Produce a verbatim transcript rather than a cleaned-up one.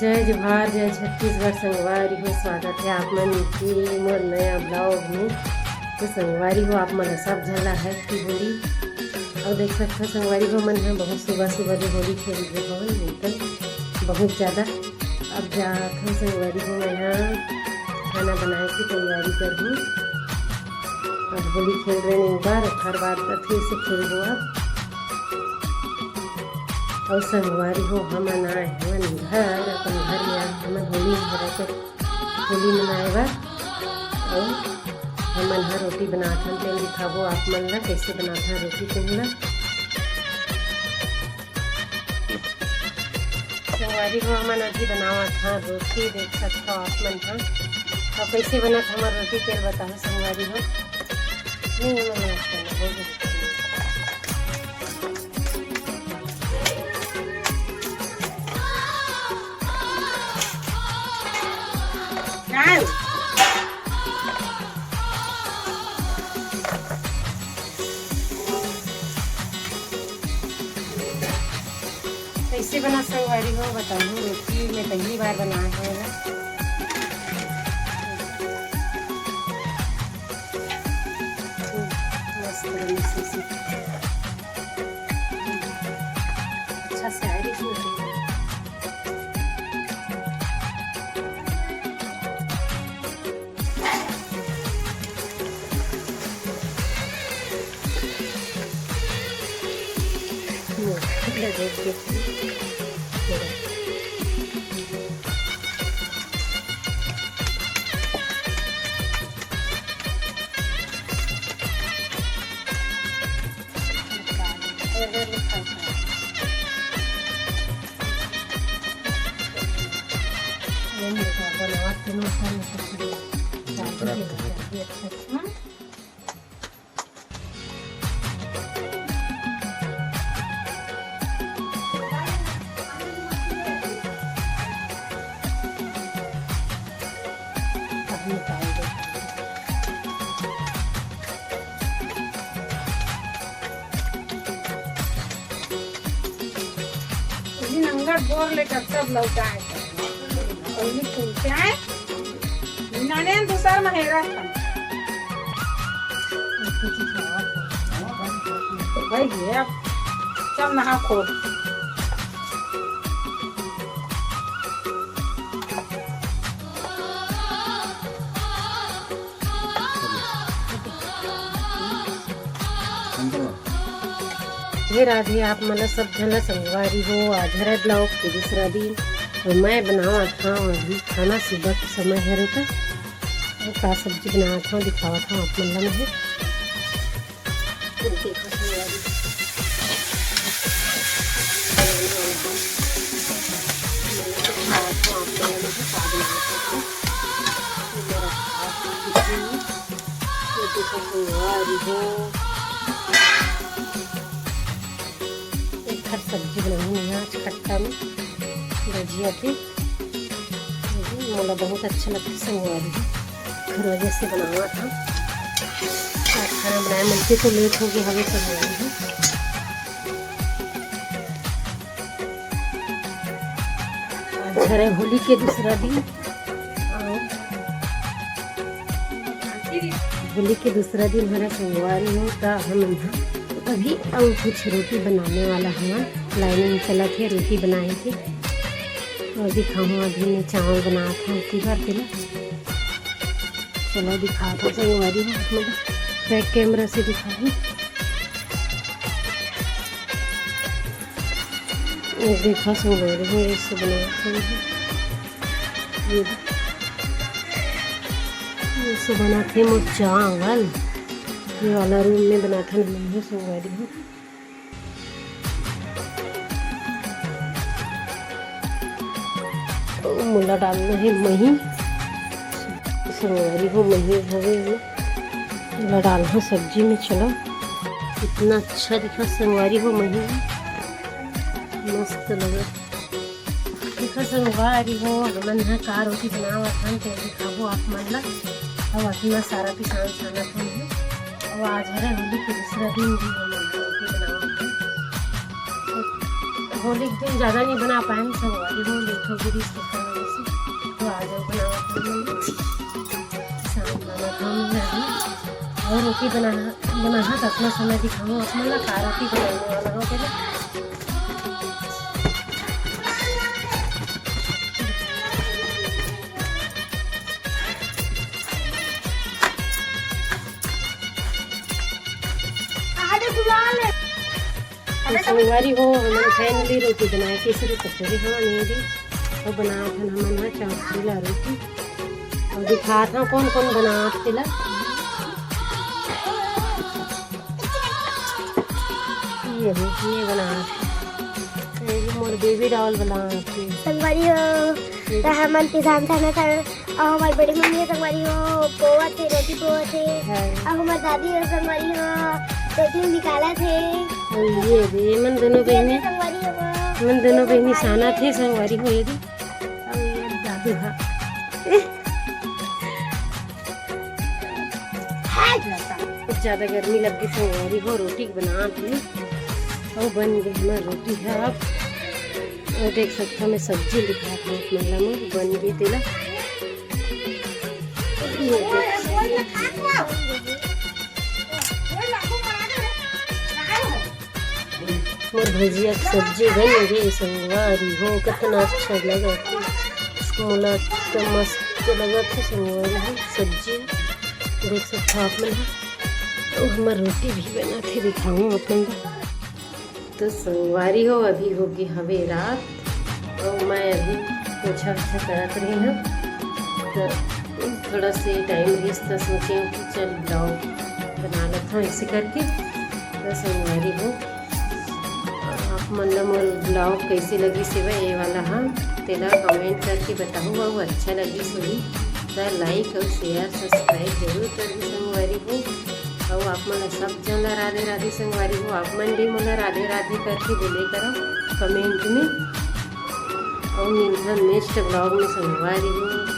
जय जोहार, जय छत्तीसगढ़ संगवारी हो, स्वागत है आप मन के मोर नया vlog में। तो संगवारी हो, आप मन सब झन ला happy होली। और देख सकथो संगवारी हो, मन ह बहुत सुबह सुबह ले होली खेल रहे हवन, एकदम बहुत ज्यादा। अब जाथन संगवारी हो, मैं ह खाना बनाए के तैयारी करहूँ। अब होली खेल रहे एक बार, ओखर बाद फिर से खेलबो अब। अउ संगवारी हो, हमन आए हवन घर, अपन घर में आज हमन होली हरा के होली मनाए बर। अउ हमन ह रोटी बनाथन, तेन दिखाबो आप मन ला, कैसे बनाथन रोटी तेन ला। संगवारी हो, हमन अभी बनावत हन रोटी, देख सकथो आप मन ह। अउ कैसे बनत हमर रोटी, तेल बताहू संगवारी हो। नहीं, हमन मस्त बनाबो। कैसे बना संगवारी हो, बताहू। रोटी मैं पहली बार बनाए हंव ना। मस्त बनी से। अच्छा से आए देखिए। नंगर बोर ले कर सब लौटाए। पहली पूछे, नाने दूसर में हेरा था। भाई ये अब चल नहा खोल। हे राधे, आप मन ला सब झन ला संगवारी हो। आज हरे vlog के दूसरा दिन, तो मैं बनावत हंव अभी खाना। सुबह के समय हरे, तो का सब्जी बनावत हंव, दिखावत हंव आप मन ला मैं। एखर सब्जी बनाहूँ मैं आज खट्टा में भजिया के। मोला बहुत अच्छा लगता संगवारी हो, घर वजह से बनावत हंव। आज खाना बनाए मन के तो लेट हो गया हवे संगवारी हो। आज हरे होली के दूसरा दिन। होली के दूसरा दिन हरे संगवारी हो, त हम अभी अउ कुछ रोटी बनाने वाला हवन। लाइनिंग चलत हे रोटी बनाए के। और दिखाहूँ अभी मैं चावल बनात हंव, उसी बार के लिए। चलो दिखात हंव संगवारी हो, आप मन बैक कैमरा से दिखाहूँ। ये देखो संगवारी हो, ऐसे बनात हंव। ये, ऐसे बनात हे मोर चावल। ये वाला रूम में बनात हन संगवारी हो। अउ मोला डालना हे मही, संगवारी हो, मही हवे ये। मोला डालना सब्जी में। चलो, इतना अच्छा दिखा संगवारी हो मही, मस्त लगा। देखो संगवारी हो, हमन ह का रोटी बनावत हन, ते दिखाबो आप मन ला। अउ अतना सारा पिसान छानत हन। अउ आज हरे होली के दूसरा दिन भी हमन ह रोटी बनावत हन। होली के दिन ज्यादा नहीं बना पाए हम संगवारी हो, लेट हो गई इसके कारण से। तो आ जाओ बनावत हन। शाम बनावत हन अभी। और रोटी बना, बना तो अपना समय दिखाऊँ, अपना ला का रोटी बनाने वाला हो के। तो संगवारी हो, हमन finally रोटी बनाए के शुरू कर दे हवन। ये भी और बनात हन हमन ह चौथीला रोटी। और दिखात हन कौन कौन बनात तेला। ये भी, ये बनात। ये भी मोर baby doll बनात हे। संगवारी हो, ये त हमन पिसान थाना था। अउ हमर बड़ी मम्मी ह संगवारी हो, पोवत हे, रोटी पोवत हे। हाँ। अउ हमर दादी ह संगवारी हो, रोटी निकालत हे। अउ ये दे, ये मन दोनों ये बहिनी, दे संगवारी हो। मन दोनों ये बहिनी संगवारी सानत हे। हे संगवारी हो, ये दे। अउ ये दादू हा। बहुत ज्यादा गर्मी लग गई संगवारी हो, रोटी बनात हे। अउ बन गई हमर रोटी ह अब। अउ देख सकथव, मैं सब्जी दिखात हव आप मन ला, मोर बन गे तेला। ये देख, मोर भजिया के सब्जी बन गे संगवारी हो, कितना अच्छा लगत हे। मोला तो मस्त लगत हे संगवारी हो सब्जी। देख सकथव आप मन ह, अउ हमर रोटी भी बनत हे, दिखाऊँ आप मन ला। तो संगवारी हो, अभी होगे हवे रात, अउ मैं अभी पोछा ओछा करत रहे हँव, तो थोड़ा से time रहिस, तो सोचे हँव कि चल vlog बना लेत हँव, ऐसे करके। तो संगवारी हो, आप मन ला मोर vlog कैसे लगिस हे ये वाला ह, तेला comment करके बताहू, अउ अच्छा लगिस होही त like अउ share subscribe जरूर करहू संगवारी हो। अउ आप मन ला सब झन ला राधे राधे संगवारी हो। आप मन भी मोला राधे राधे करके बोले करव comment में। अउ मिलथन next vlog में संगवारी हो।